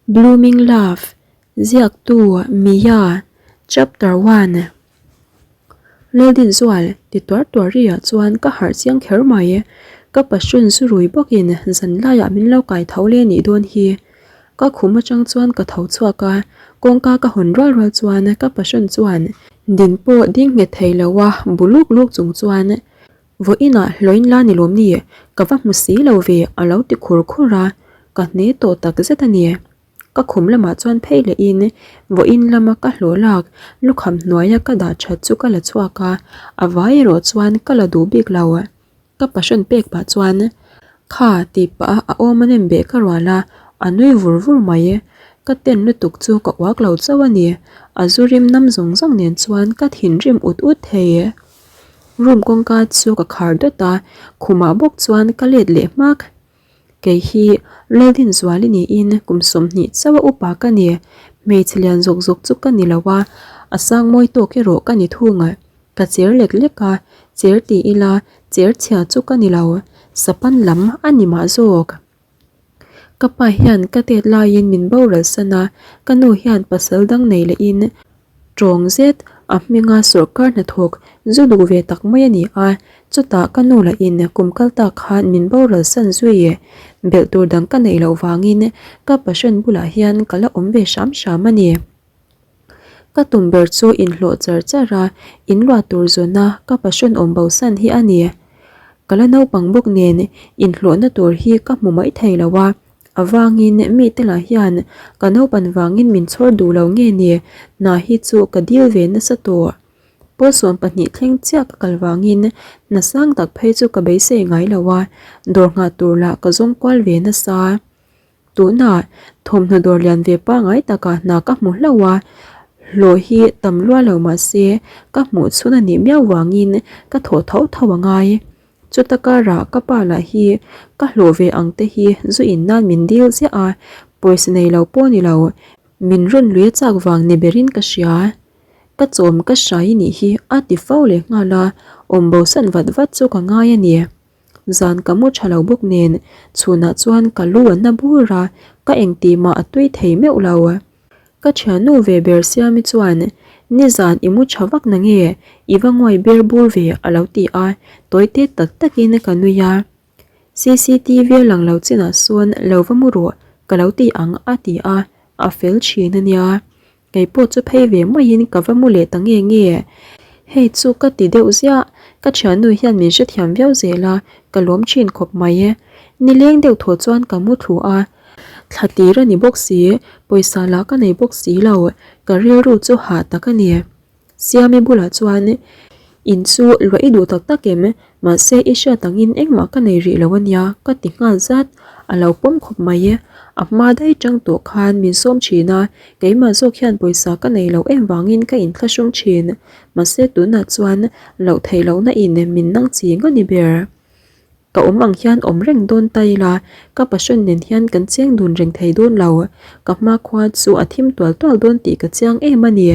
Blooming Love, Ziaktu, Mia, Chapter One. Laldinzual, ti tuar tuar riah chuan ka harh chiang kher mai. Ka passion zu rui bawkin zan laiah min lo kai tho le nih dawn hi. Ka khum atang chuan ka tho chhuak a, kawngka ka hawn rual rual chuan ka passion chuan ding pawh ding nghet thei lo a bu luk luk chung chuan Vawiinah hlawin la ni lawm ni? Ka va hmu si lo ve a lo ti khur khur a, ka hne tawh tak zet a ni. Ka khum lamah chuan phei lehin vawiin lama ka hlawh lak lukham hnuaia ka dah that chu ka la chhuak a, a vai erawh chuan ka la duh bik lo. Ka passion pek pah chuan kha tih pah a a awm a nem beh ka rual a, a nui vur vur mai. Ka ten lutuk chu ka uak lo chauh a ni. A zu rim nam zawng zawng nen chuan ka thinrim ut ut thei. Room kawngka chu ka khar dawt a, khumah bawk chuan ka let leh hmak. Kei hi Laldinzuali niin kum 20 chauha upa ka ni, hmeichhe lian zawk zawk chu ka ni lo a, a sang mawi tawk erawh ka ni thung. Ka cher lek lek a, cher ti ila cher chhia chu ka ni lo, sapan lam a ni mah zawk. Ka pa hian ka tet laiin min boral san a, ka nu hian pasal dang nei lehin tawng zet a hminga sawrkar hnathawk zu duh ve tak mai a ni a, chutah ka nu lahin kum kal tak khan min boral san zui belh tur dang ka neih loh vangin ka passion bulah hian ka la awm ve hram hram a ni. Ka tum ber chu inhlawh char char a, inluah tur zawna ka passion awm bo san hi a ni. Ka la naupang bawk nen inhlawhna tur hi ka hmu mai thei lo a, avangin mite lah hian ka naupan vangin min chhawr duh lo nge ni, hna hi chu ka dil ve nasa tawh. Pawl 12 thleng chiah ka kal vangin hna sang tak phei chu ka beisei ngai lo a, dawr nghah tur lah ka zawng kual ve nasa. Tunah thawmhnaw dawr lian ve pangngai takah hna ka hmu hlauh a, hlawh hi tam lua lo mah se ka hmuh chhun a nih miau vangin ka thawh tho tho a ngai. Chuta karah ka pa lah hi ka hlawh ve ang te hi zu in nan min dil ziah a, pawisa nei lo pawh ni lo, min rawn lui a chak vang ni berin ka hria. Ka chawm ka hrai nih hi a ti fo leh nghal a, awm bosan vat vat chu ka ngai a ni. Zan ka mu tha lo bawk nen chhunah chuan ka lu a na bur a, ka engtih mah a tui thei meuh lo. Ka thiannu ve ber Siami chuan, Nizan i mu tha vak na nge, i va nguai ber bur ve a lo ti a, tawi te tak takin ka nui a. Cctv a lang lo chinah sawn lo va mu rawh ka lo ti ang a ti a, a fel thin a nia. Kei pawh chu phei ve maiin ka va mu leh ta nge nge. Hei chu ka ti deuh ziah, ka thiannu hian min hrethiam viau zel a, ka lawm thin khawp mai e. Nileng deuh thaw chuan ka mu thlu a, thla tir a ni bawk si, pawisa lah ka nei bawk si lo, ka rilru chu hah tak a ni. Siami bulah chuan, In chu luah i duh tak tak em? Mahse i hriat angin engmah ka nei rih lo a nia, ka ti nghal zat. A lo pawm khawp mai e. A hma daih tang tawh khan min sawm thin a, keimah zawk hian pawisa ka nei loh em vangin ka inthlahrung thin. Mahse tunah chuan loh theih lohna in min nang ching a ni ber. Ka awm ang hian awm reng dawn ta ila, ka passion nen hian kan cheng dun reng thei dawn lo. Ka hmakhua chu a thim tual tual dawn tih ka chiang em a ni.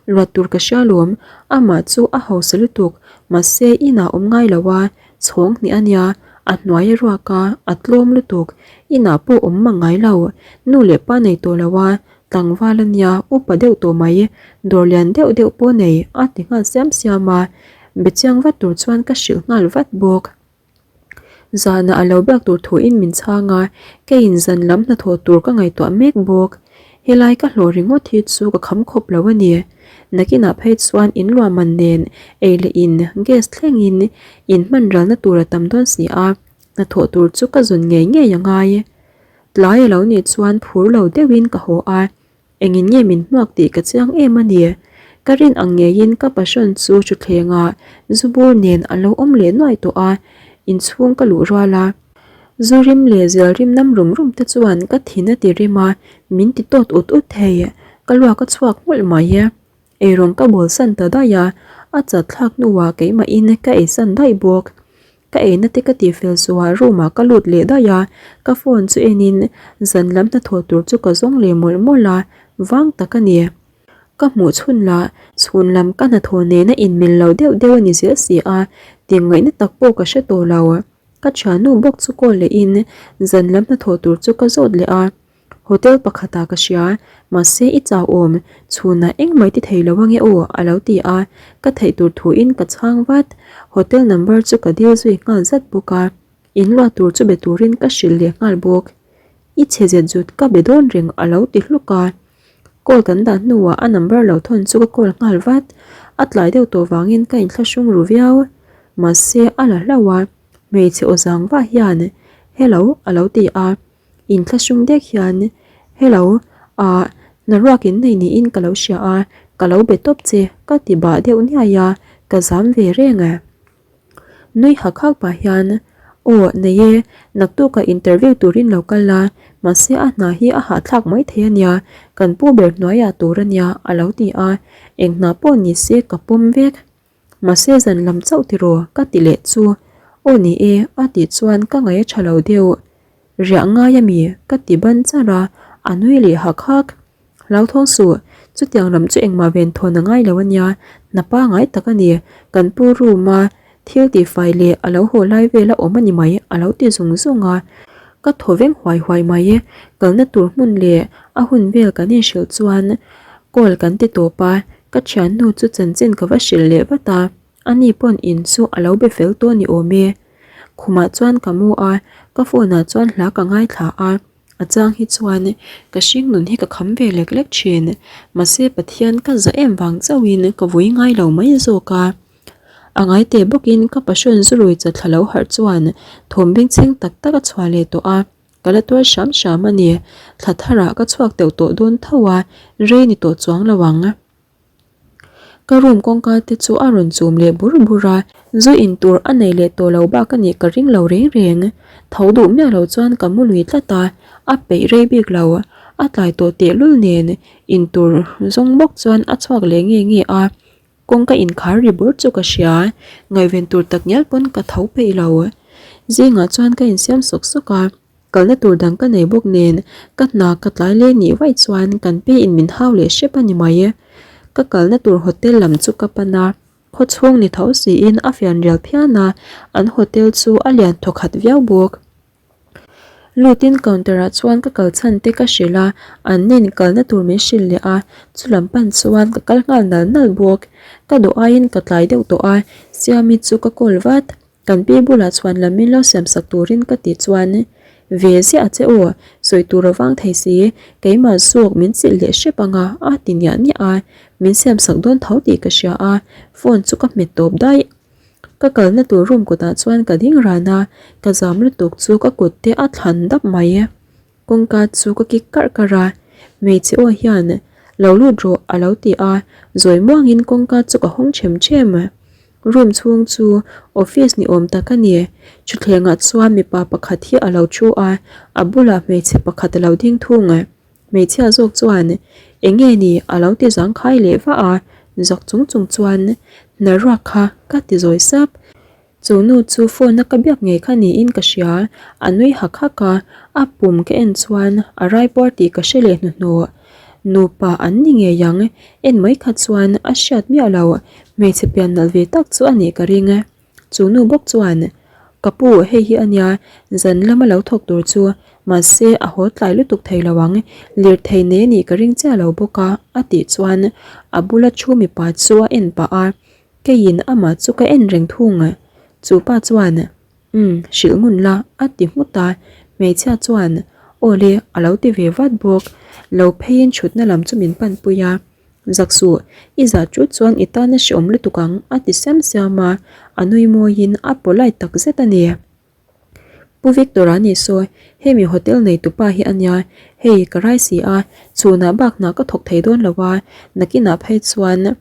Ruat tur ka hria lawm, amah chu a hausa lutuk, mahse inah awm ngai lo a, chhawng hnih a nia, a hnuai a ruak a, a tlawm lutuk, inah pawh awm mang ngai lo, nu leh pa nei tawh lo a, tlangval a nia, upa deuh tawh mai, dawr lian deuh deuh pawh nei a ti nghal siam siam a, be chiang vat tur chuan ka hrilh nghal vat bawk. Zanah a lo biak tur thuin min chhang a, keiin zan lam hnathawh tur ka ngaihtuah mek bawk. Helai ka hlawh ringawt hi chu ka kham khawp lo a ni. Nakinah phei chuan in luahman nen ei leh in gas thlengin in hman ralna tur a tam dawn si a, hnathawh tur chu ka zawn ngei ngei a ngai. Tlai a lo nih chuan phur lo deuhin ka haw a, Engin nge min hmuak tih ka chiang em a ni. Ka rin ang ngeiin ka passion chu thutthlengah zu bur nen a lo awm leh nuai tawh a, inchhung ka luh rual a. Zu rim leh zial rim nam rum rum te chuan ka thin a ti rim a, min ti tawt ut ut thei. Ka luak a chhuak nghulh mai e. Eirawng ka bawl san ta daih a, a chat thlak hnuah keimahin ka ei san daih bawk. Ka eina te ka tih fel zuah room ah ka lut leh daih a, ka phone chu en in zan lam hnathawh tur chu ka zawng leh mawlh mawlh a, vang tak a ni. Ka hmuh chhun lah chhun lam ka hnathawh nena inmil lo deuh deuh a ni zel si a, tih ngaihna tak pawh ka hre tawh lo. Ka thiannu bawk chu call leh in zan lam hnathawh tur chu ka zawt leh a. Hotel pakhatah ka hria, mahse i chau awm, chhunah engmah i ti thei lo ange aw a lo ti a, ka theih tur thuin ka chhang vat. Hotel number chu ka dil zui nghal zat bawk a, in luah tur chu be turin ka hrilh leh nghal bawk. I chhe zet zut ka be dawn reng a lo ti hluk a. Call kan dah hnuah a number lo thawn chu ka call nghal vat. A tlai deuh tawh vangin ka inthlahrung ru viau. Mahse a la hlauh a, hmeichhe aw zang vah hian Hello a lo ti a. Inthlahrung dek hian Hello ah hna ruak in nei niin ka lo hria a, ka lo be tawp che ka ti bah deuh niai a, ka zam ve reng e. Nui hak hak pah hian, Aw, nei e, naktukah interview turin lo kal la, mahse a hna hi a hahthlak mai thei a nia, kan pu ber hnuaiah tur a nia, a lo ti a, eng hna pawh ni se ka pawm vek. Mahse zan lam chauh tiraw ka ti leh chu, Aw ni e, a tih chuan ka ngaih a tha lo deuh. Riah ngai a mi? ka ti ban char a, a nui leh hak hak. Hlauthawng suh, chutiang lam chu engmah ven thawn a ngai lo a nia, hna pangai tak a ni, kan pu room a thil tihfai leh a lo haw lai vel a awm a ni mai a lo ti zung zung a, ka thaw veng huai huai mai, kalna tur hmun leh a hun vel kan inhrilh chuan call kan ti tawp a, ka thiannu chu chanchin ka va hrilh leh vat a, ani pawn in chu a lo be fel tawh ni awm e. Khumah chuan ka mu a, ka phone ah chuan hla ka ngaithla a. A chang hi chuan ka hring nun hi ka kham ve lek lek thin. Mahse Pathian ka za em vang chauhin ka vui ngai lo mai zawk a. A ngai teh bawkin ka passion zurui chatthla lo harh chuan thawm bengchheng tak tak a chhuah leh tawh a. Ka la tuar hram hram a ni. Thla tharah ka chhuak deuh tawh dawn tho a, rei ni tawh chuang lo ang. Ka room kawngka te chu a rawn chum leh bur bur a, zu in tur a nei leh tawh lo bak a nih ka ring lo reng reng. Tho duh miah lo chuan ka mu lui tlat a, a peih rei bik lo. A tlai tawh tehlul nen in tur zawng bawk chuan a chhuak leh nge nge a, kawngka inkhar ri bur chu ka hria, ngaihven tur tak ngial pawn ka tho peih lo. Zingah chuan ka insiam sawk sawk a. Kalna tur dang ka nei bawk nen ka hna ka tlai leh nih vaih chuan kan pi in min hau leh hrep a ni mai. Ka kalna tur hotel lam chu ka pan a, khaw chhung ni tho siin a fian rial phian a, an hotel chu a lian thaw khat viau bawk. Lutin counter ah chuan ka kal chhan te ka hrilh a, an nen kalna tur min hrilh leh a, chulam pan chuan ka kal nghal nal nal bawk. Ka duh aiin ka tlai deuh tawh a, Siami chu ka call vat. Kan pi bulah chhuan lam min lo siam sak turin ka tih chuan, Ve ziah a che aw, sawi tur a vang thei si, keimah zawk min chilh leh hrep anga a ti niah niah a, min siam sak dawn tho tih ka hria a, phone chu ka hmet tawp daih. Ka kalna tur room kutah chuan ka ding ran a, ka zam lutuk chu ka kut te a thlan dap mai. Kawngka chu ka kik karh karh a, hmeichhe aw hian lo lut rawh a lo ti a, zawi muangin kawngka chu ka hawng ṭhem ṭhem. Room chhung chu office ni awm tak a ni, thutthlengah chuan mipa pakhat hi a lo thu a, a bulah hmeichhe pakhat a lo ding thung. Hmeichhia zawk chuan eng nge ni a lo ti zangkhai leh vah a, zak chung chung chuan hna ruak kha ka ti zawi sap. Chu nu chu phone a ka biak ngei kha niin ka hria, a nui hak hak a, a pum ka en chuan a raipuar tih ka hre leh hnuhnawh. Nupa an ni ngei ang, en mai kha chuan a hriat miah lo, hmeichhe pian nalh ve tak chu a nih ka ring. Chu nu bawk chuan, Ka pu, hei hi a nia, zan lama lo thawk tur chu, mahse a haw tlai lutuk thei lo ang, lirthei nei nih ka ring chiah lo bawk a, a tih chuan a bula thu mipa chu a en pah a. Keiin amah chu ka en reng thung. Chu pa chuan, Umm, hrilh ngun la, a ti nghut a. Hmeichhia chuan, Aw le, a lo ti ve vat bawk. Lo pheiin thutna lam chu min panpui a. Zak suh, i zah chut chuan i tan a hreawm lutuk ang, a ti siam siam a. A nui mawiin a polite tak zet a ni. Pu Victor a nih saw, hemi hotel nei tupa hi a nia, hei ka rai si a, chhunah bak hna ka thawk thei dawn lo a, nakinah phei chuan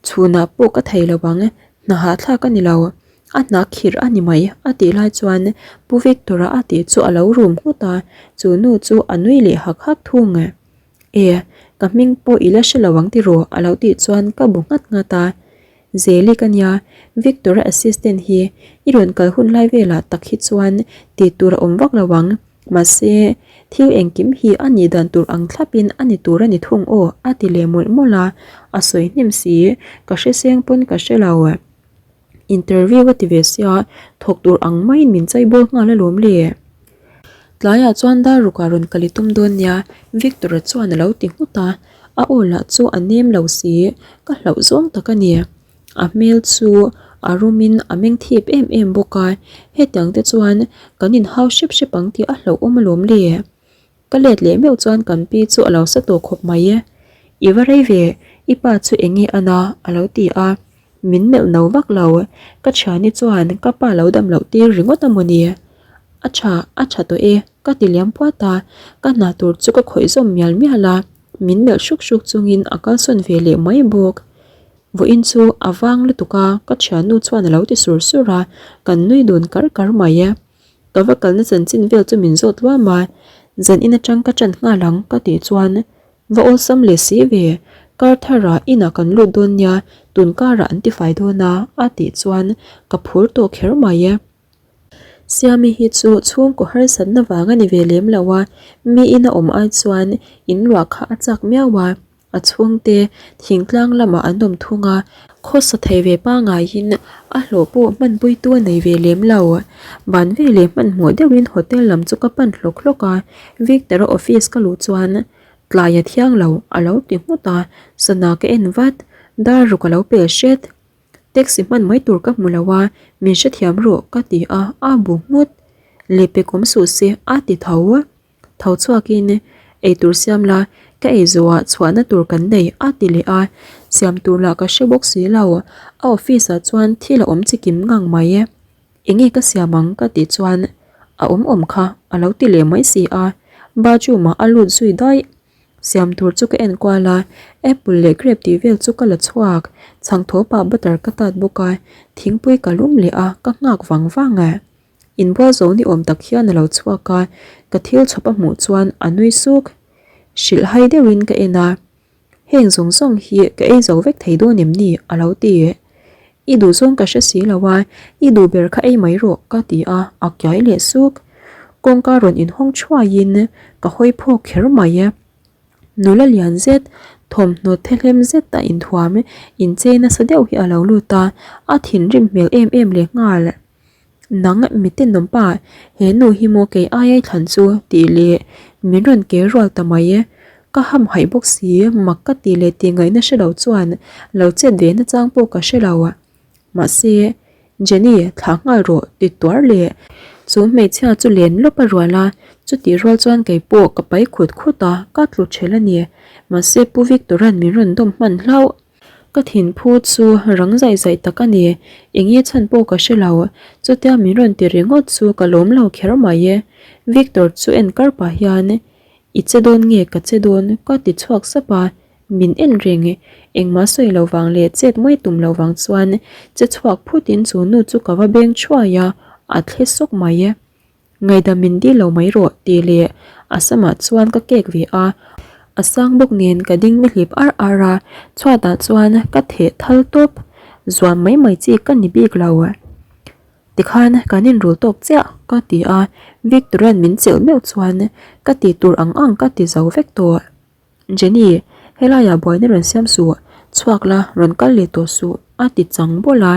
chhunah pawh ka thei lo ang, hna hahthlak a ni lo, a hna khirh a ni mai a tih lai chuan Pu Victor a a tih chu a lo rum nghut a, chu nu chu a nui leh hak hak thung. E, ka hming pawh i la hre lo ang tiraw a lo tih chuan ka bu nghat nghat a. Zeli ka nia, Victor-a assistant hi i rawn kal hun lai velah tak hi chuan tih tur a awm vak lo ang, mahse thil engkim hi a nih dan tur ang thlapin a ni tur a ni thung aw a ti leh mawlh mawlh a, a sawi hnem si, ka hre seng pawn ka hre lo. Interview a ti ve sia, thawk tur ang maiin min chaibawl nghal alawm le. Tlaiah chuan dar rukah rawn kal i tum dawn nia, Victor-a chuan a lo ti nghut a, a aw lah chu a nem lo si, ka hlauh zawng tak a ni. A hmel chu a rumin a meng thip em em bawk a, hetiang te chuan kan inhau hrep hrep ang tih a hlauhawm alawm le. Ka let leh meuh chuan kan pi chu a lo sa tawh khawp mai e. I va rei ve, i pa chu eng nge a na? a lo ti a. Min melh no vak lo, ka thiani chuan ka pa lo dam loh tir ringawt a mawni. A tha, a tha tawh e, ka ti liam puat a, ka hna tur chu ka khawih zawm mial mial a, min melh hruk hruk chungin a kalsawn ve leh mai bawk. Vawiin chu a vang lutuk a, ka thiannu chuan a lo ti sur sur a, kan nui dun kar kar mai e. Ka va kalna chanchin vel chu min zawt luam a, zan in atang ka ṭan nghal ang ka tih chuan va awlsam leh si ve, kar tharah inah kan lut dawn nia, tun karah an tifai dawn a a tih chuan ka phur tawh kher mai e. Siami hi chu chhungkaw harsatna vang a ni ve lem lo a, mi ina awm ai chuan in ruah kha a chak miau a. A chhungte thingtlang lamah an awm thung a, khawsa thei ve pangaiin a hlawh pawh hmanpuitu a nei ve lem lo. Ban veleh hmanhmawh deuhin hotel lam chu ka pan hlawk hlawk a, Victor-a office ka luh chuan tlai a thiang lo a lo ti nghut a, sana ka en vat, dar ruk a lo pel hret. Taxi hman mai tur ka hmu lo a, min hrethiam rawh ka ti a, a bu nghut. Lehpek awm suh se a ti tho. Tho chhuakin, Ei tur siam la, ka ei zawhah chhuahna tur kan nei a ti leh a, siam tur lah ka hre bawk si lo, a office ah chuan thil a awm chikim ngang mai e. Enge ka siam ang ka tih chuan a awm awm kha a lo ti leh mai si a, bathroom ah a lut zui daih. Siam tur chu ka en kual a, apple leh grape tih vel chu ka la chhuak, chhangthawpah butter ka tat bawk a, thingpui ka lum leh a, ka nghak vang vang e. Inbual zo ni awm tak hian a lo chhuak a, ka thil chhawp a hmuh chuan a nui suk. Hrilh hai deuhin ka en a, Heng zawng zawng hi ka ei zo vek thei dawn em ni? a lo ti. I duh zawng ka hre si lo a, i duh ber kha ei mai rawh ka ti a, a kiai leh suk. Kawngka rawn inhawng thuaiin ka hawi phawk kher mai. Nula lian zet, thawmhnaw thehlem zet a inthuam inchei nasa deuh hi a lo lut a, a thinrim hmel em em leh nghal. Nang mite nawmpa, he nu hi maw kei ai ai thlan chu tih leh min rawn ke rual ta mai e. Ka hamhaih bawk si, mak ka tih leh tih ngaihna hre lo chuan lo chet ve na chang pawh ka hre lo. Mahse, Jenny, thlah nghal rawh ti tuar leh chu hmeichhia chu len lawp a rual a, chutih rual chuan kei pawh ka pai khut khut a, ka tlu ṭhel a ni. Mahse, Pu Victor-a'n min rawn dawm hman hlauh. Ka thinphu chu rang zaih zaih tak a ni, enge chhan pawh ka hre lo, chutia min rawn ti ringawt chu ka lawm lo kher mai e. Victor chu en kar pah hian, I che dawn nge ka che dawn? ka ti chhuak sap a, min en reng, engmah sawi lo vang leh chet mai tum lo vang chuan che chhuak phutin chu nu chu ka va beng thuai a, a thle sawk mai e. Ngaidam min dil lo mai rawh tih leh a samah chuan ka kek ve a, a sang bawk nen ka ding mihlip ar ar a, chhuatah chuan ka theh thal tawp, zuam mai mai chi ka ni bik lo. Tikhan kan inrul tawk chiah ka ti a, Victor-a'n min chelh meuh chuan ka tih tur ang ang ka ti zo vek tawh. Jenny, helaiah buaina rawn siam suh, chhuak la, rawn kal leh tawh suh, a ti chang bawlh a,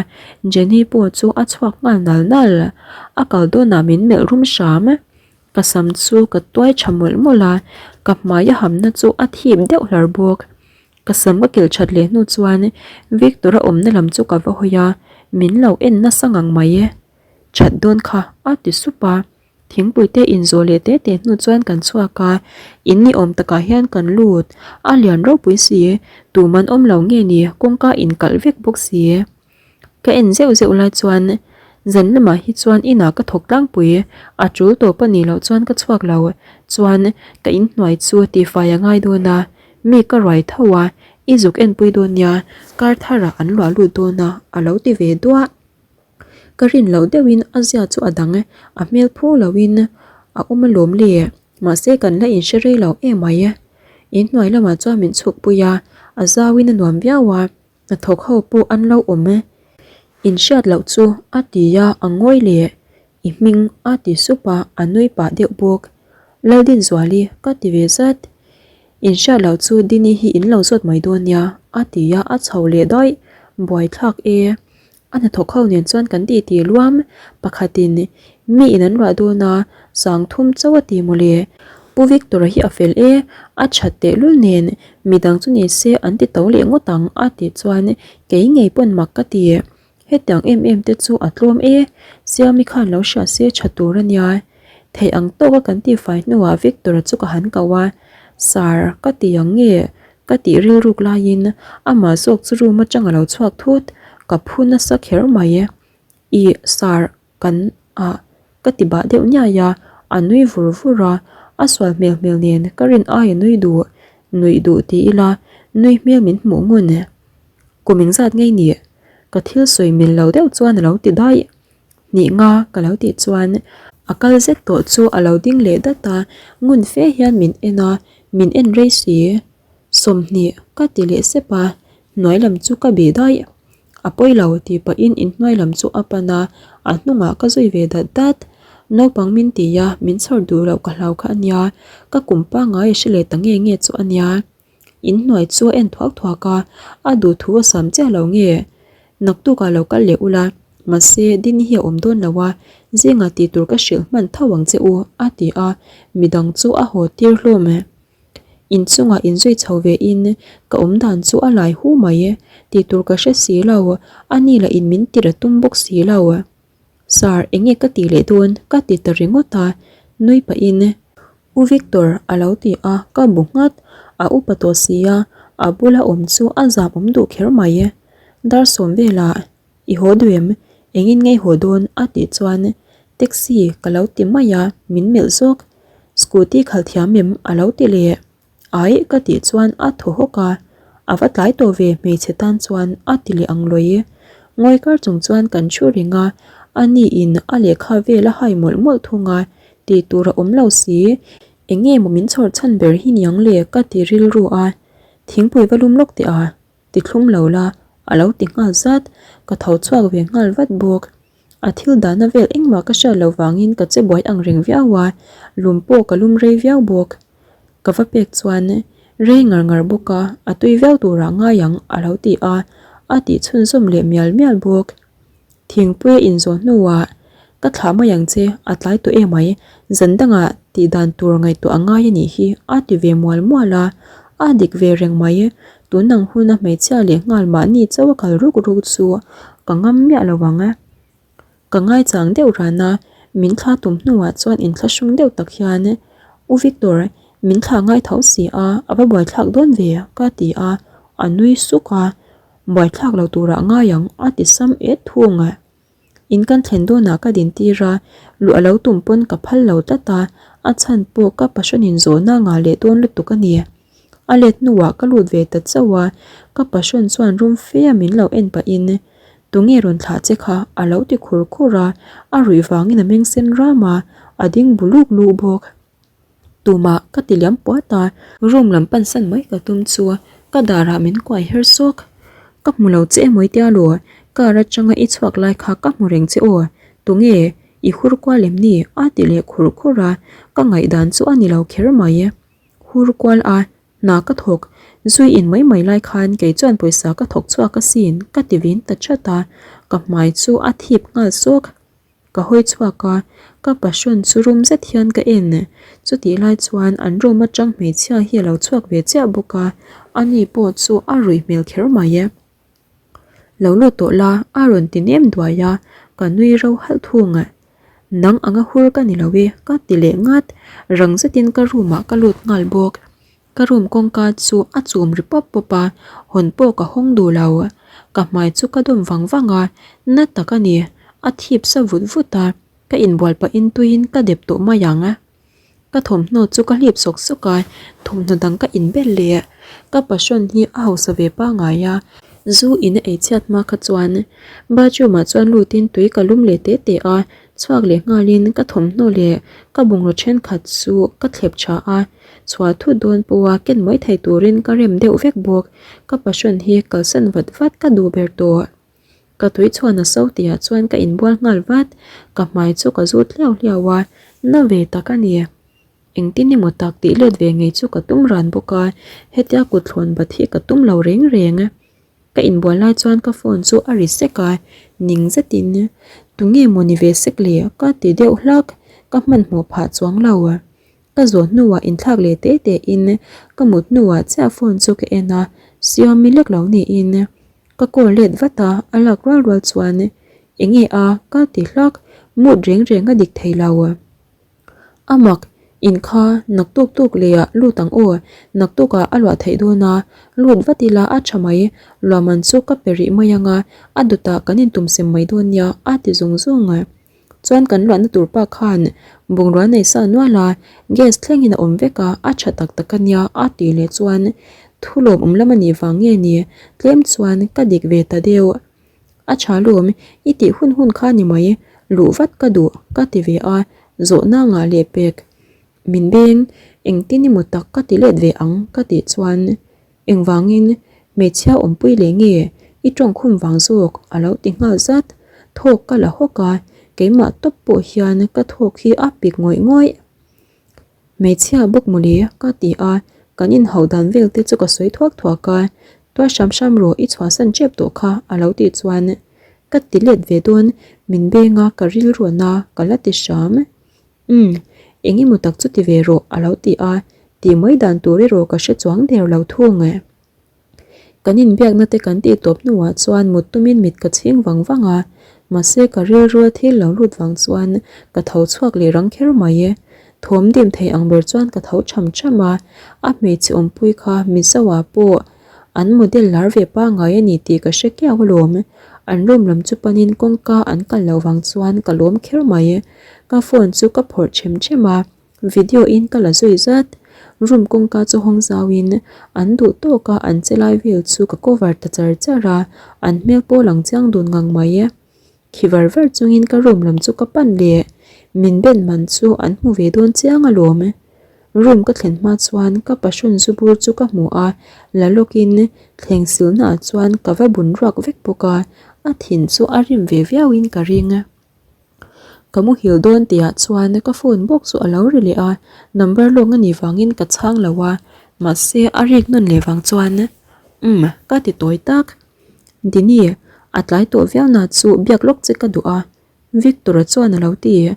Jenny pawh chu a chhuak nghal nal nal. A kal dawnah min melh rum hram. Ka sam chu ka tuai tha mawlh mawlh a, ka hmai a hamna chu a thip deuh hlar bawk. Ka sam ka kilh that leh hnu chuan Victor-a awmna lam chu ka va hawi a, min lo en nasa ngang mai e. That dawn kha, a ti sup a. Thingpui te inzawh leh te te hnu chuan kan chhuak a, in ni awm takah hian kan lut. A lian ropui si, tuman awm lo nge ni, kawngka inkalh vek bawk si. Ka en zeuh zeuh lai chuan zan lamah hi chuan inah ka thawk tlangpui, a tul tawp a nih loh chuan ka chhuak lo. Chuan ka inhnuai chu tifai a ngai dawn a, mi ka ruai tho a, i zuk enpui dawn nia, kar tharah an luah lut dawn a, a lo ti ve duah. Ka rin loh deuhin a zia chu a dang e, a hmel phu loin a awm alawm le, mahse kan la inhre rei lo em mai e. Inhnuai lamah chuan min chhuk pui a, a zauin a nuam viau a, hnathawk ho pawh an lo awm e. Inhriat loh chu a ti a, a ngawi leh i hming a ti sup a, a nui pah deuh bawk. Laldinzuali ka ti ve zat. Inhriat loh chu Dini hi in lo zawt mai dawn nia a ti a, a chho leh daih, buaithlak e. A hnathawk ho nen chuan kan titi luam, pakhatin Mi in an ruah dawn a, 3000 chauh a ti mawle. Pu Victor-a hi a fel e, a that tehlul nen midang chu ni se an ti to leh ngawt ang a tih chuan kei ngei pawn mak ka ti. Hetiang em em te chu a tlawm e, Siami khan lo hria se tha tur a nia. Theih ang tawka kan tihfai hnuah Victor-a chu ka han ko a, Sir, ka ti ang nge? Ka tih rilruk laiin amah zawk chu room atang a lo chhuak thut, ka phu nasa kher mai. Ih, Sir, kan ah ka ti bah deuh niai a, a nui vur vur a, a sual hmel hmel nen ka rin ai a nui duh, nuih duh ti ila nui hmel min hmuh ngun. Kum engzat ngei nih? Ka thil sawi mil lo deuh chuan a lo ti daih. Hnih nga ka lo tih chuan a kal zet tawh chu a lo ding leh dat a, ngun fe hian min en a, min en rei si. 20 ka ti leh sep a, hnuai lam chu ka bih daih. A pawi lo tih pahin inhnuai lam chu a pan a, a hnungah ka zui ve dat dat. Naupang min ti a, min chhawr duh loh ka hlau kha a nia, ka kum pangngai a hre leh ta nge nge chu a nia. Inhnuai chu a en thuak thuak a, a duhthu a sam chiah lo nge? Naktukah lo kal leh ula, mahse Dini hi a awm dawn lo a, zingah tih tur ka hrilh hman tho ang che u, a ti a, midang chu a haw tir hlawm. Inchungah inzui chho ve in ka awm dan chu a lai hu mai, tih tur ka hre si lo, a ni lah in min tir a tum bawk si lo. Sir, enge ka tih leh dawn? ka ti ta ringawt a, nui pahin. U Victor a lo ti a, ka bu nghat. A upa tawh si a, a bula awm chu a zam awm duh kher mai. Dar sawm velah i haw duh em? Engin nge i haw dawn? a tih chuan taxi ka lo ti mai a, min melh zawk. Scooty khalh thiam em? a lo ti leh. Aih ka tih chuan a thaw hawk a, a va tlai tawh ve hmeichhe tan chuan a ti leh ang lawi. Ngawi kar chung chuan kan thu reng a, a ni in a lehkha vel a hai mawlh mawlh thung a, tih tur a awm lo si, eng nge maw min chhawr chhan ber hi niang le ka ti rilru a, thingpui va lum lawk teh a, ti thlum lo la a lo ti nghal zat, ka tho chhuak ve nghal vat bawk. A thil dahna vel engmah ka hriat loh vangin ka che buai ang reng viau a, lum pawh ka lum rei viau bawk. Ka va pek chuan rei ngar ngar bawk a, a tui viau turah ngai ang a lo ti a, a tih chhunzawm leh mial mial bawk. Thingpui a inzawh hnuah ka thlah mai ang che, a tlai tawh em mai, zan dangah tih dan tur ngaihtuah a ngai a nih hi a ti ve mual mual a, a dik ve reng mai. Tun ang huna hmeichhia leh nghal mahni chauh a kal ruk ruk chu ka ngam miah lo ang. Ka ngaichang deuh ran a, min thla tum hnuah chuan inthlahrung deuh tak hian, U Victor, min thla ngai tho si a, a va buaithlak dawn ve, ka ti a, a nui suk a, Buaithlak lo turah ngai ang, a ti sam et thung. In kan thlen dawnah ka din tir a, luh a lo tum pawn ka phal lo tlat a, a chhan pawh ka pasawnin zawhna ngah leh dawn lutuk a ni. A let hnuah ka lut ve ta chauh a, ka pasawn chuan rum fe a min lo en pahin, Tunge rawn thlah che kha? a lo ti khur khur a, a ruih vangin a meng sen ram a, a ding bu luk luk bawk. Tumah ka ti liam puat a, room lam pan san mai ka tum chu ka darah min kuai her sawk. Ka hmu lo che emaw i tia lo, car atanga i chhuak lai kha ka hmu reng che aw, tunge i hur kual em ni? a ti leh khur khur a, ka ngaihdan chu a ni lo kher mai. Hur kual a, hna ka thawk, zui in mai mai lai khan kei chuan pawisa ka thawk chhuak asin ka ti vin ta chat a, ka hmai chu a thip nghal sawk. Ka hawi chhuak a, ka passion chu rum zet hian ka en. Chutih lai chuan an room atang hmeichhia hi a lo chhuak ve chiah bawk a, ani pawh chu a ruih hmel kher mai e. Lo lut tawh la, a rawn ti nem duai a, ka nui ro halh thung. Nang anga hur ka ni lo e, ka ti leh ngat. Rang zetin ka room ah ka lut nghal bawk. Ka room kawngka chu a chum ri pawp pawp a, hawn pawh ka hawng duh lo. Ka hmai chu ka dawm vang vang a, na tak a ni, a thip sa vut vut a, ka inbual pahin tuiin ka dep tawh mai ang. Ka thawmhnaw chu ka hlip sawk sawk a, thawmhnaw dang ka inbel leh. Ka passion hi a hausa ve pangngai a, zu in a eichhiat hma kha chuan bathroom ah chuan lutin tui ka lum leh te te a, Chhuak leh nghalin ka thawmhnaw leh ka bungraw thenkhat chu ka thlep tha a, chhuah thut dawn pawha ken mai thei turin ka rem deuh vek bawk. Ka passion hi kalsan vat vat ka duh ber tawh. Ka tui chhuan a so tihah chuan ka inbual nghal vat, ka hmai chu ka zut hliau hliau a, na ve tak a ni. Engtin emaw tak tih let ve ngei chu ka tum ran bawk a, hetia kut thlawn bat hi ka tum lo reng reng. Ka inbual lai chuan ka phone chu a ri sek a, ning zetin tunge maw ni ve sek le ka ti deuh hlak, ka hmanhmawh phah chuang lo. Ka zawh hnuah inthlak leh te te in ka mut hnuah chiah phone chu ka en a, Siami lek lo niin ka call let vat a, a lak rual rual chuan enge a ka ti hlak, mood reng reng a dik thei lo. A mak, in kha naktuk tuk leh ah lut ang aw, naktuk ah a luah theih dawn a, lut vat ila a tha mai, luahman chu ka pe rih mai ang a, a dawtah kan intum sem mai dawn nia a ti zung zung. Chuan kan luahna tur pa khan bungrua nei sa nual a, gas thlengin a awm vek a, a tha tak tak a nia a tih leh chuan thu lawmawm lam a nih vang nge ni, tlem chuan ka dik ve ta deuh. A tha lawm, i tih hun hun kha ni mai, luh vat ka duh ka ti ve a, zawhna ngah leh pek. Min beng, engtin emaw tak ka ti let ve ang ka tih chuan engvangin hmeichhia awmpui leh nge i tawngkhum vang zawk a lo ti nghal zat. Thawk ka la hawk a, keimah tawp pawh hian ka thawk hi a pik ngawih ngawih. Hmeichhia bawk mawle ka ti a, kan inhauh dan vel te chu ka sawi thuak thuak a, tuar hram hram rawh i chhuahsan tep tawh kha a lo tih chuan ka ti let ve dawn, min beng a ka rilruan a ka la ti hram. Umm, eng emaw tak chu ti ve rawh a lo ti a, tih mai dan tur erawh ka hre chuang der lo thung e. Kan inbiakna te kan tih tawp hnuah chuan mut tumin mit ka chhing vang vang a, mahse ka rilrua thil lo lut vang chuan ka tho chhuak leh rang kher mai e. Thawm dim thei ang ber chuan ka tho cham cham a, a hmeichhe awmpui kha Mizoah pawh An model lar ve pangai a ni tih ka hre kiau alawm. An room lam chu panin kawngka an kal loh vang chuan ka lawm kher mai. Ka phone chu ka phawrh them them a, video in ka la zui zat. Room kawngka chu hawng zauin an duh tawk a an che lai vel chu ka cover ta char char a, an hmel pawh lang chiang dun ngang mai. Khi var var chungin ka room lam chu ka pan leh, min ben man chu an hmu ve dawn chiang alawm. Room ka thlen hma chuan ka passion zu bur chu ka hmu a, la lawkin thleng silna ah chuan ka va bun ruak vek bawk a, a thin chu a rim ve viauin ka ring. Ka muhil dawn tihah chuan ka phone bawk chu a lo ri leh a, number lawng a nih vangin ka chhang lo a, mahse a rik nawn leh vang chuan umm ka ti tawi tak. Dini, a tlai tawh viau na chu biak lawk che ka duh a, Victor-a chuan a lo ti.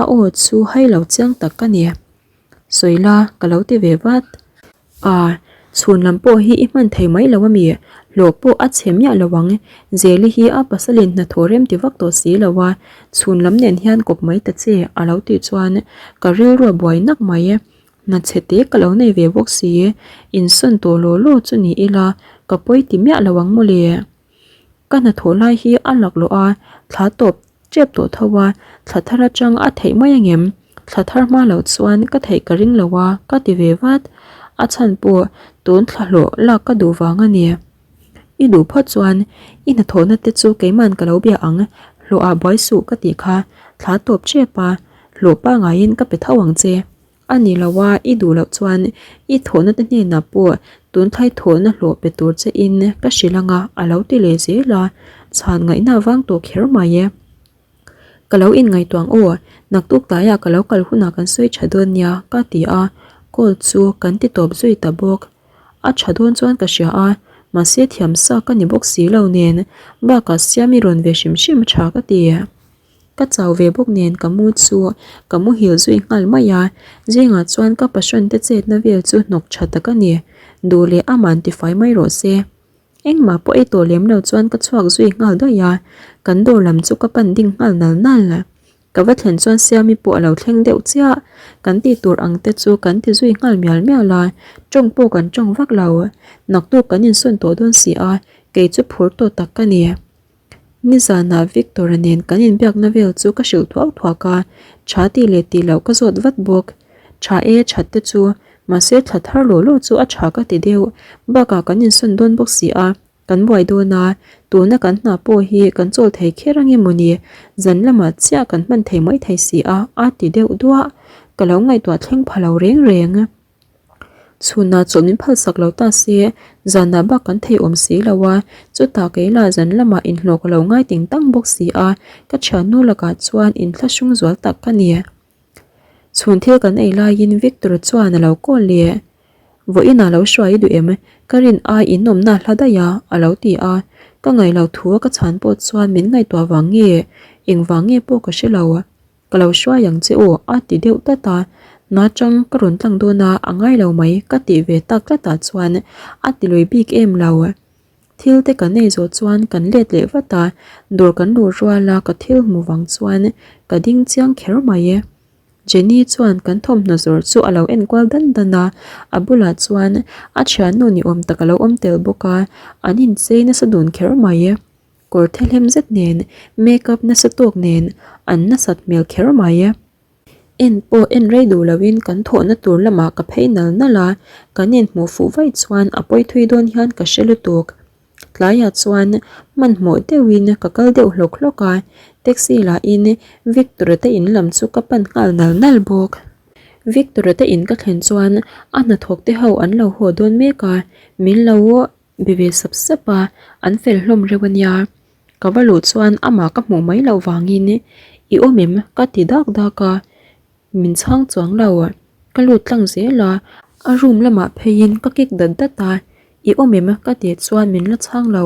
A aw chu hai lo chiang tak ka ni. Sawi la, ka lo ti ve vat. A, chhun lam pawh hi i hman thei mai lo a mi? Hlawh pawh a chhe miah lo ang. Zeli hi a pasalin hnathawh rem ti vak tawh si lo a, chhun lam nen hian kawp mai ta che, a lo tih chuan ka rilru a buai nak mai. Hna chhe te ka lo nei ve bawk si, insawn tawh law law chu ni ila ka pawi ti miah lo ang mawle. Ka hnathawh lai hi a laklawh a, thla tawp tep tawh tho a, thla thar atang a theih mai angem? Thla thar hma loh chuan ka theih ka ring lo a, ka ti ve vat. A chhan pawh tun thla hlawh lak ka duh vang a ni. I duh phawt chuan i hnathawhna te chu keiman ka lo bia ang, hlawh ah buai suh ka tih kha, thla tawp tep a, hlawh pangaiin ka pe tho ang che. A ni lo a, i duh loh chuan i thawhna te hnenah pawh tun thlai thawhna hlawh pe tur che in ka hrilh ang a, a lo ti leh zel a, chhan ngaihna vang tawh kher mai e. Ka lo inngaihtuah ang aw, naktuk tlaiah ka lo kal hunah kan sawi tha dawn nia ka ti a, call chu kan ti tawp zui ta bawk. A tha dawn chuan ka hria a, mahse thiam sa ka ni bawk si lo nen bakah siam i rawn ve hrim hrim tha ka ti. Ka chau ve bawk nen ka mu chu ka muhil zui nghal mai a, zingah chuan ka passion te chetna vel chu hnawk tha tak a ni, duh leh aman tifai mai rawh se. Engmah pawh ei tawh lem lo chuan ka chhuak zui nghal daih a, kan dawr lam chu ka pan ding nghal nal nal. Ka va thlen chuan Siami pawh a lo thleng deuh chiah, kan tih tur ang te chu kan ti zui nghal mial mial a, tawng pawh kan tawng vak lo. Naktuk kan insawn tawh dawn si a, kei chu phur tawh tak ka ni. Nizanah Victor-a nen kan inbiakna vel chu ka hrilh thuak thuak a, tha tih leh tih loh ka zawt vat bawk. Tha e, that te chu, mahse thla thar law law chu a tha ka ti deuh, bakah kan insawn dawn bawk si a, kan buai dawn a, tuna kan hna pawh hi kan chawl thei kher ange mawni, zan lamah chiah kan hman thei mai thei si a, a ti deuh duah. Ka lo ngaihtuah thleng pha lo reng reng. Chhunah chawlh min phalsak lo ta se, zanah bak kan thei awm si lo a, chutah kei lah zan lamah inhlawh ka lo ngai ting tang bawk si a, ka thiannu lakah chuan inthlahrung zual tak ka ni. Chhun thil kan ei laiin Victor chuan a lo call leh. Vawiinah lo hruai i duh em? Ka rin ai in awmna hla daih a, a lo ti a. Ka ngaih loh thu a ka chhan pawh chuan min ngaihtuah vang nge, engvang nge pawh ka hre lo. Ka lo hruai ang che aw, a ti deuh tlat a. Hna chang ka rawn tlang dawn a, a ngai lo mai ka tih ve tak tlatah chuan a ti lui bik em lo. Thil te kan ei zawh chuan kan let leh vat a, dawr kan luh rual a ka thil hmu vang chuan ka ding chiang kher mai e. Jenny chuan kan thawmhnaw zawrh chu a lo enkual dan dan a, a bulah chuan a thiannu ni awm tak a lo awm tel bawk a, an inchei nasa dun kher mai e. Kawr thelhem zet nen, makeup nasa tawk nen an nasat hmel kher mai e. En pawh en rei duh loin kan thawhna tur lamah ka phei nal nal a, kan inhmuh fuh vaih chuan a pawi thui dawn hian ka hre lutuk. Tlaiah chuan hmanhmawh deuhin ka kal deuh hlawk hlawk a, taxi lahin Victor-a te in lam chu ka pan nghal nal nal bawk. Victor-a te in ka thlen chuan a hnathawk te ho an lo haw dawn mek a, min lo be ve sap sap a, an fel hlawm reuh a nia. Ka va luh chuan amah ka hmuh mai loh vangin i awm em? ka ti dak dak a, min chhang chuang lo. Ka lut tlang zel a, a room lamah pheiin ka kik dat dat a, i awm em? ka tih chuan min la chhang lo.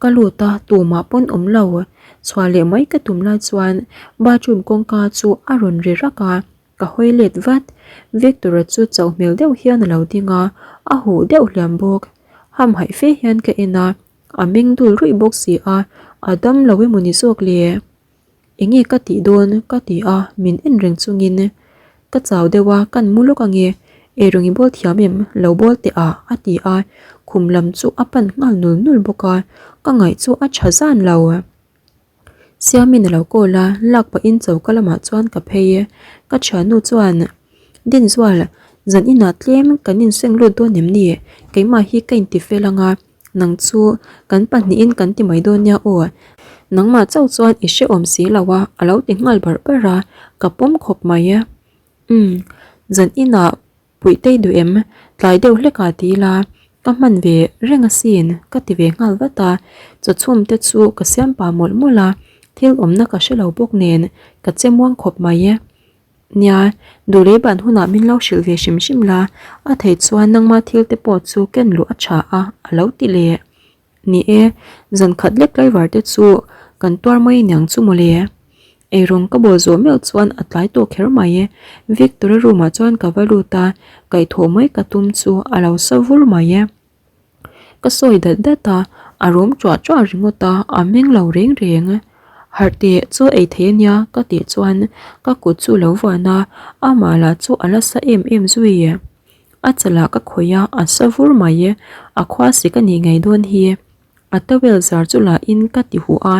Ka lut a, tumah pawn awm lo. Chhuah leh mai ka tum lai chuan bathroom kawngka chu a rawn ri rak a, ka hawi let vat. Victor-a chu chauh hmel deuh hian a lo ding a, a huh deuh hliam bawk. Hamhaih fe hian ka en a. A meng dul ruih bawk si a, a dam lo emaw ni zawk le? Enge ka tih dawn? ka ti a, min en reng chungin ka chau deuh a, kan mu lawk ange, eirawng i bawl thiam em? Lo bawl teh ah a ti a, khum lam chu a pan nghal nul nul bawk a, ka ngaih chu a tha zan lo. Siamin a lo call a, lak pahin choka lamah chuan ka phei e. Ka thiannu chuan, Dinzual, zan inah tlem kan inseng lut dawn em ni? Keimah hi ka inti fel ang a, nang chu kan pahnihin kan ti mai dawn nia aw. Nangmah chauh chuan i hrehawm si lo a, a lo ti nghal barh barh a, ka pawm khawp mai e. Umm, zan inah Puihtei duh em? Tlai deuh hlek ah ti ila, ka hman ve reng asin ka ti ve nghal vat a, chawchhum te chu ka siam pah mawlh mawlh a, thil awmna ka hre lo bawk nen ka che muang khawp mai e. Nia, duhlei ban hunah min lo hrilh ve hrim hrim la, a theih chuan nangma thil te pawh chu ken luh a tha a, a lo ti leh. Ni e, zan khat lek driver te chu kan tuar mai aniang chu mawle. Eirawng ka bawl zawh meuh chuan a tlai tawh kher mai e. Victor-a room ah chuan ka va lut a, kaihthawh mai ka tum chu a lo sa vur mai e. Ka sawi dat dat a, a rum tuah tuah ringawt a, a meng lo reng reng. Harh teh chaw ei thei ania ka tih chuan ka kut chu lo vuan a, amah lah chu a la sa em em zui. A chalah ka khawih a, a sa vur mai e, a khua sik a nih ngei dawn hi. A towel zar chu lah in ka ti huh a,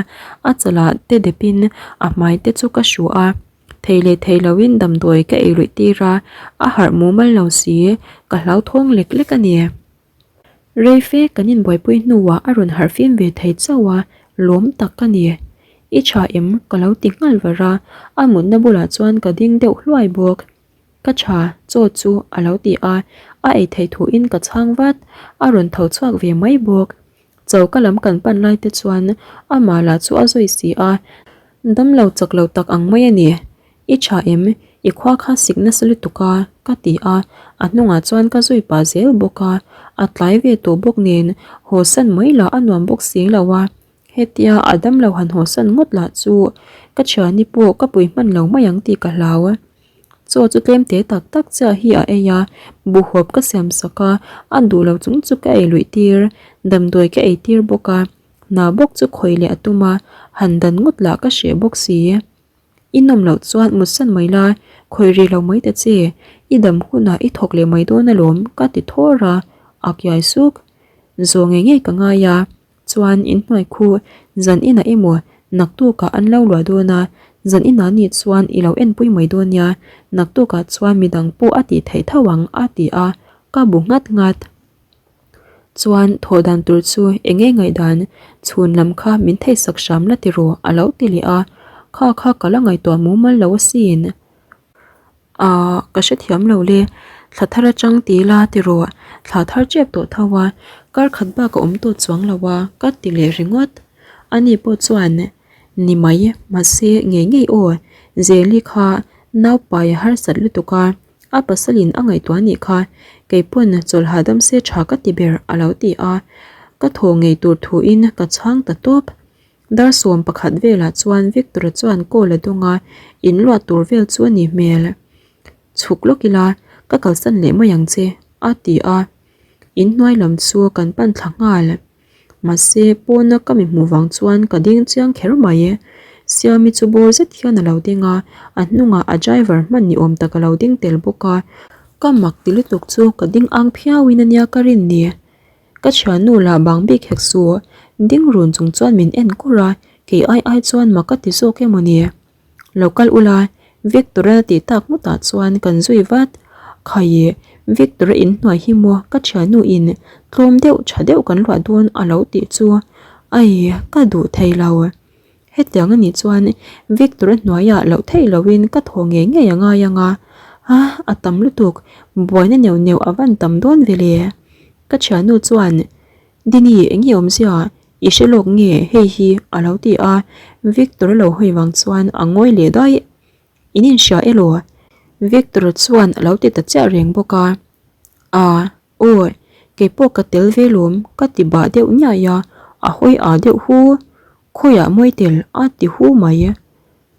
a chalah te dep in a hmai te chu ka hru a, thei leh thei lo in damdawi ka ei luih tir a, a harh mumal lo si, ka hlauthawng lek lek a ni. Rei fe kan inbuaipui hnuah a rawn harh fim ve thei chauh a, lawm tak ka ni. I tha em? ka lo ti nghal var a, a mutna bulah chuan ka ding deuh hluai bawk. Ka tha, chaw chu a lo ti a, a ei theih thuin ka chhang vat, a rawn tho chhuak ve mai bawk. Choka lam kan pan lai te chuan amah lah chu a zawi si a, damlo chak lo tak ang mai a ni. I tha em? I khua kha sik nasa lutuk a, ka ti a, a hnungah chuan ka zui pah zel bawk a, a tlai ve tawh bawk nen haw san mai lah a nuam bawk si lo a. Hetia a damlo han hawsan ngawt lah chu ka thiani pawh ka pui hman lo mai ang tih ka hlau. Chaw chu tlem te tak tak chiah hi a ei a, buhhawp ka siam sak a, a duh lo chung chu ka ei luih tir, damdawi ka ei tir bawk a, hna bawk chu khawih leh a tum a, han dan ngawt lah ka hreh bawk si. I nawm loh chuan mutsan mai la, khawih rih lo mai ta che, i dam hunah i thawk leh mai dawn alawm ka ti thawr a, a kiai suk. Zawh ngei ngei ka ngai a. Chuan inhnuai khu zan inah emaw naktukah an lo luah dawn a, zan inah nih chuan i lo enpui mai dawn nia, naktukah chuan midang pawh a tih theih tho ang a ti a, ka bu nghat nghat. Chuan thawh dan tur chu eng nge ngaihdan chhun lam kha min theihsak hram la tiraw a lo ti leh a, kha kha ka la ngaihtuah mumal lo asin. Ahh ka hrethiam lo le, thla thar atang ti ila tiraw thla thar tep tawh tho a, kar khat bak a awm tawh chuang lo a ka ti leh ringawt. Ani pawh chuan ni mai mahse ngei ngei aw Zeli kha naupai a harsat lutuk a. A pasalin a ngaihtuah anih kha, kei pawn chawlh hahdam se tha ka ti ber a lo ti a, ka thaw ngei tur thuin ka chhang ta tawp. Dar 11 velah chuan Victor-a chuan call a dawng a, in luah tur vel chu a nih hmel. Chhuk lawk ila, ka kalsan leh mai ang che, a ti a. In hnuai lam chu kan pan thla nghal. Mahse, pawna ka mi hmuh vang chuan ka ding chiang kher mai. Siami chu bawr zet hian a lo ding a, a hnungah a driver hman ni awm tak a lo ding tel bawk a. Ka mak ti lutuk chu ka ding ang phiauin a nia ka rin ni. Ka thiannu lah bang bik hek suh, ding run chung chuan min en kur a, kei ai ai chuan mak ka ti zawk emaw ni. Lo kal ula, Victor-a tih tak ngawtah chuan kan zui vat. Khai, Victor-a inhnuai hi maw ka thiannu in tlawm deuh tha deuh kan luah dawn a lo tih chu. Ai, ka duh thei lo. Hetiang a nih chuan Victor-a hnuaiah loh theih loin ka thaw ngei ngei a ngai ang a. A, a tam lutuk, buaina neuh neuh a van tam dawn ve le. Ka thiannu chuan, Dini, eng nge awmzia? I hre lawk nge hei hi? a lo ti a, Victor a lo hawi vang chuan a ngawi leh daih. In inhria elaw? Victor chuan a lo ti ta chiah reng bawk a. A, aw, keipawh ka tel ve lawm ka ti bah deuh niaih a, a hawi ah deuh hu. Khawiah mawi tel a ti hu mai.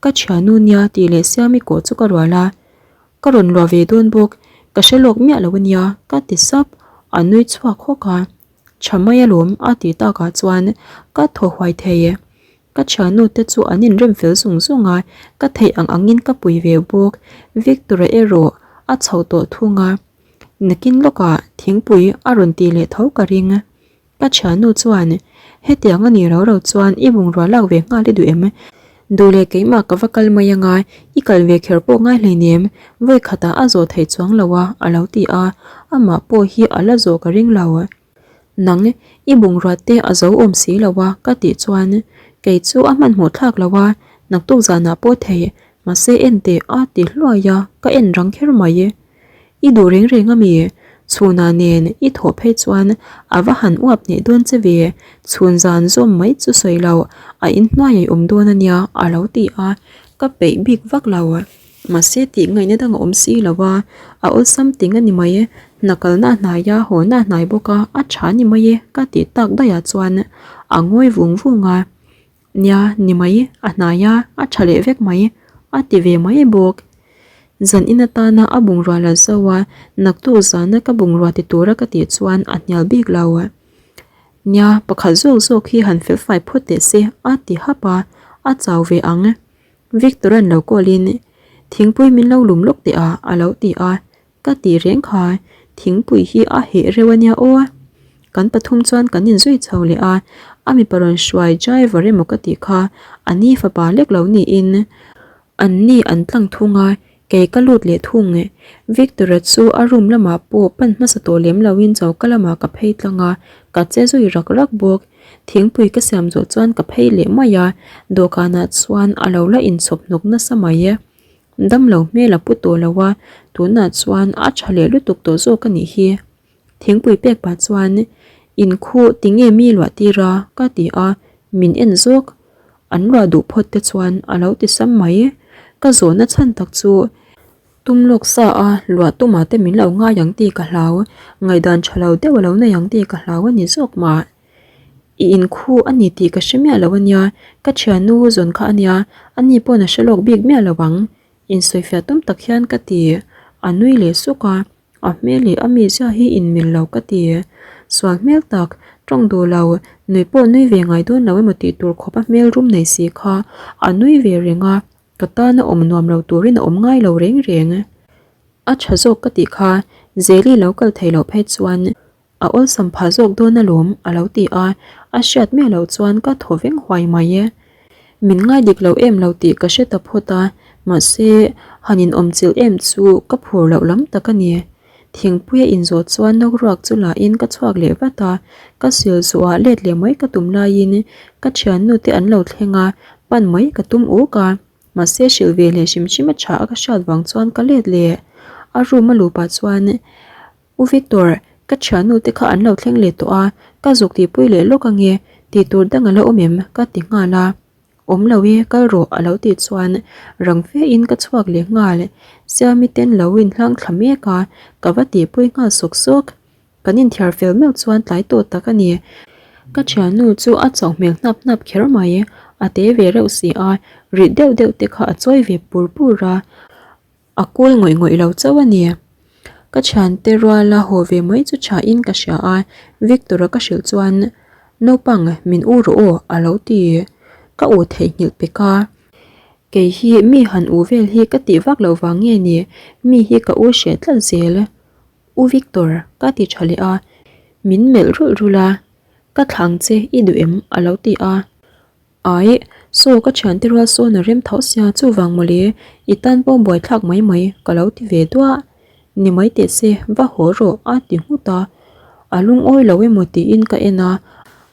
Ka thiannu nia tih leh Siami kawh chu ka rual a, ka rawn luah ve dawn bawk, ka hre lawk miah lo ania ka ti sap, a nui chhuak hawk a. Tha mai alawm a tih takah chuan ka thaw huai thei e. Ka thiannu te chu an inrem fel zung zung a, ka theih ang angin ka pui ve bawk. Victor-a erawh a chho tawh thung a, nakin lawkah thingpui a rawn tih leh tho ka ring. Ka thiannu chuan, Hetiang a nih ro ro chuan i bungrua lak ve nghal i duh em? Duh leh keimah ka va kal mai anga, i kal ve kher pawh ngai hleinem, vawi khatah a zawh theih chuang lo a, a lo ti a, amah pawh hi a la zawh ka ring lo. Nang, i bungrua te a zo awm si lo a, ka tih chuan, Kei chu a hmanhmawh thlak lo a, naktuk zanah pawh thei, mahse en teh a ti hluai a, ka en rang kher mai. I duh reng reng a mi? Chhunah nen i thawh phei chuan a va han uap hneh dawn che ve, chhun zan zawm mai chu sawi lo, a inhnuai ei awm dawn a nia a lo ti a, ka peih bik vak lo. Mahse tih ngaihna dang a awm si lo a, a awlsam ting a ni mai, hna kalna a hnai a, hawna a hnai bawk a, a tha ni mai e ka tih tak daih ah chuan a ngawi vung vung a. Nia, ni mai, a hnai a, a tha leh vek mai, a ti ve mai bawk. Zan in atana a bungrua la zo a, naktuk zana ka bungrua ti tura ka tih chuan a hnial bik lo. Nia, pakhat zawk zawk hi han fel fai phawt teh se, a ti hap a, a chau ve ang. Victor-a'n lo call in, Thingpui min lo lum lawk teh a, a lo ti a, Ka tih reng kha thingpui hi a heh reuh a nia aw. Kan pathum chuan kan inzui chho leh a, a mipa rawn hruai driver emaw ka tih kha a ni fapa lek lo niin an ni an tlang thung a, kei ka lut leh thung. Victor-a chu a room lamah pawh pan hmasa tawh lem loin choka lamah ka phei tlang a, ka che zui rak rak bawk. Thingpui ka siam zawh chuan ka phei leh mai a, dawhkanah chuan a lo la inchhawp hnawk nasa mai. Damlo hmel a pu tawh lo a, tunah chuan a tha leh lutuk tawh zawk a nih hi. Thingpui pek pah chuan, Inkhuh tinge mi luah tir a? ka ti a, min en zawk. An luah duh phawt te chuan a lo ti sam mai. Ka zawhna chhan tak chu tum lawk sa a, luah tumah te min lo ngai ang tih ka hlau, ngaihdan tha lo deuh a lo nei ang tih ka hlau a ni zawk mah. I inkhu a ni tih ka hre miah lo a nia, ka thiannu zawn kha a nia, ani pawn a hre lawk bik miah lo ang. Insawifiah tum tak hian ka ti, a nui leh suk a, a hmel leh a mizia hi inmil lo ka ti. Sual hmel tak, tawng duh lo, nui pawh nui ve ngai dawn lo emaw tih tur khawp a hmel rum nei si kha a nui ve reng a, ka tana awm nuam lo turin a awm ngai lo reng reng. A tha zawk ka tih kha, Zeli lo kal thei loh phei chuan A awlsam phah zawk dawn alawm, a lo ti a, a hriat miah loh chuan ka thaw veng huai mai e. Min ngai dik lo em lo tih ka hre ta phawt a, mahse, han inawmchilh em chu ka phur loh lam tak a ni. Thingpui a inzawh chuan nawk ruak chu lahin ka chhuak leh vat a, ka sil zuah let leh mai ka tum laiin ka thiannu te an lo thleng a, pan mai ka tum uk a, mahse hrilh ve leh hrim hrim a tha a ka hriat vang chuan ka let leh. A room a luh pah chuan U Victor, ka thiannu te kha an lo thleng leh tawh a, ka zuk tihpui leh lawk ange, tih tur dang a la awm em? ka ti nghal a. Awm lo i, kal rawh a lo tih chuan rang fe in ka chhuak leh nghal. Siami ten lo in hlang thla mek a, ka va tihpui nghal sawk sawk. Kan inthiar fel meuh chuan tlai tawh tak a ni. Ka thiannu chu a chauh hmel hnap hnap kher mai. A te ve reuh si a, rit deuh deuh te kha a chawi ve pur pur a. A kul ngawih ngawih lo chauh a ni. Ka thiante ruala haw ve mai chu tha in ka hria a, Victor-a ka hrilh chuan naupang min u rawh aw a lo ti. Ka u theihnghilh pek a. Kei hi mi han u vel hi ka tih vak loh vang nge ni, mi hi ka u hreh tlat zel. U Victor, ka ti tha leh a, min melh rulh rulh a, Ka thlang che i duh em? a lo ti a. Aih, saw ka thiante rual sawn a rem tho sia chuvang mawle, i tan pawh buaithlak mai mai ka lo ti ve duah. Ni mai teh se, va haw rawh a ti nghut a. A lungawi lo emaw tiin ka en a,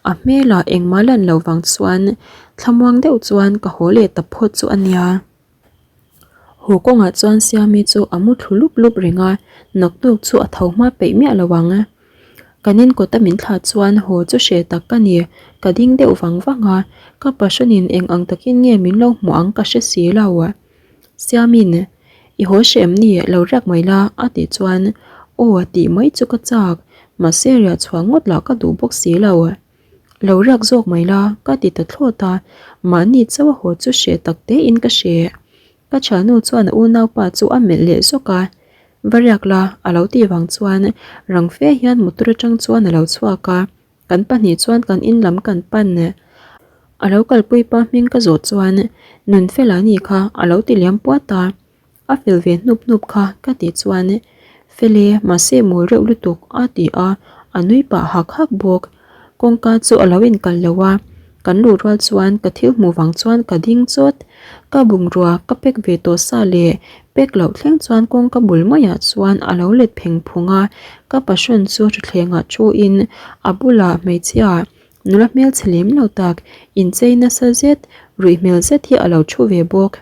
a hmelah engmah lan lo vang chuan thlamuang deuh chuan ka haw leh ta phawt chu a nia. Haw kawngah chuan Siami chu a mu thlu lup lup reng a, naktuk chu a tho hma peih miah lo ang. Kan inkawta min thlah chuan haw chu hreh tak ka ni, ka ding deuh vang vang a, ka pasawnin eng ang takin nge min lo hmuh ang ka hre si lo. Siamin, I haw hreh em ni, lo riak mai la a tih chuan aw tih mai chu ka chak, mahse riah chhuah ngawt lah ka duh bawk si lo. Lo riak zawk mai la, ka ti ta thlawt a, mahni chauh a haw chu hreh tak tein ka hreh. Ka thiannu chuan a unaupa chu a melh leh zawk a, Va riak la, a lo tih vang chuan rang fe hian motor atang chuan a lo chhuak a, kan pahnih chuan kan in lam kan pan. A lo kalpui pa hming ka zawh chuan Nunfela ni kha a lo ti liam puat a. A fel ve hnup hnup kha ka tih chuan Fele mahse mawl reuh lutuk a ti a, a nui pah hak hak bawk. Kawngka chu a lo inkal lo a, kan luh rual chuan ka thil hmuh vang chuan ka ding chawt. Ka bungrua ka pack ve tawh sa leh pack loh thleng chuan kawngka bul maiah chuan a lo let pheng phung a, ka passion chu thuthlengah thu in a bulah hmeichhia nula hmelchhe lem lo tak inchei nasa zet ruih hmel zet hi a lo thu ve bawk.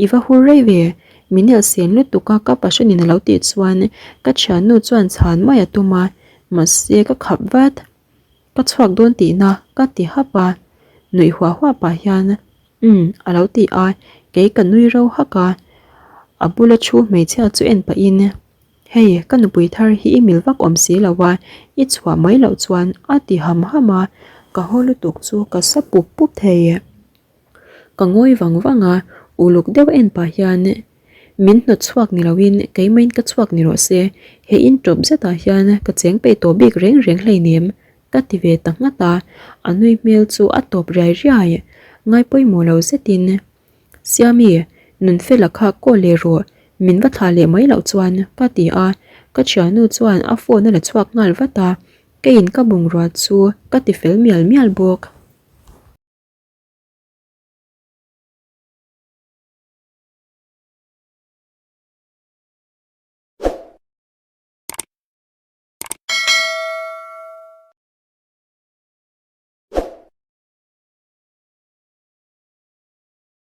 I va hur rei ve, min elh sen lutuk a ka pasawnin a lo tih chuan ka thiannu chuan chhan mai a tum a, mahse ka khap vat. Ka chhuak dawn tihna ka ti hap a, nuih huah huah pah hian umm a lo ti a, kei ka nui ro hak a, a bula thu hmeichhia chu en pahin hei ka nupui thar hi i mil vak awm si lo a, i chhuah mai loh chuan a ti ham ham a, ka haw lutuk chu ka sa pup pup thei. Ka ngawi vang vang a, uluk deuh en pah hian min hnawt chhuak ni loin keimahin ka chhuak ni rawh se, he in tawp zetah hian ka cheng peih tawh bik reng reng hleinem ka ti ve ta nghat a, a nui hmel chu a tawp riai riai, ngai pawimawh lo zetin Siami, Nunfela kha call leh rawh, min va thlah leh mai loh chuan ka ti a, ka thiannu chuan a phone a la chhuak nghal vat a, keiin ka bungrua chu ka ti fel mial mial bawk.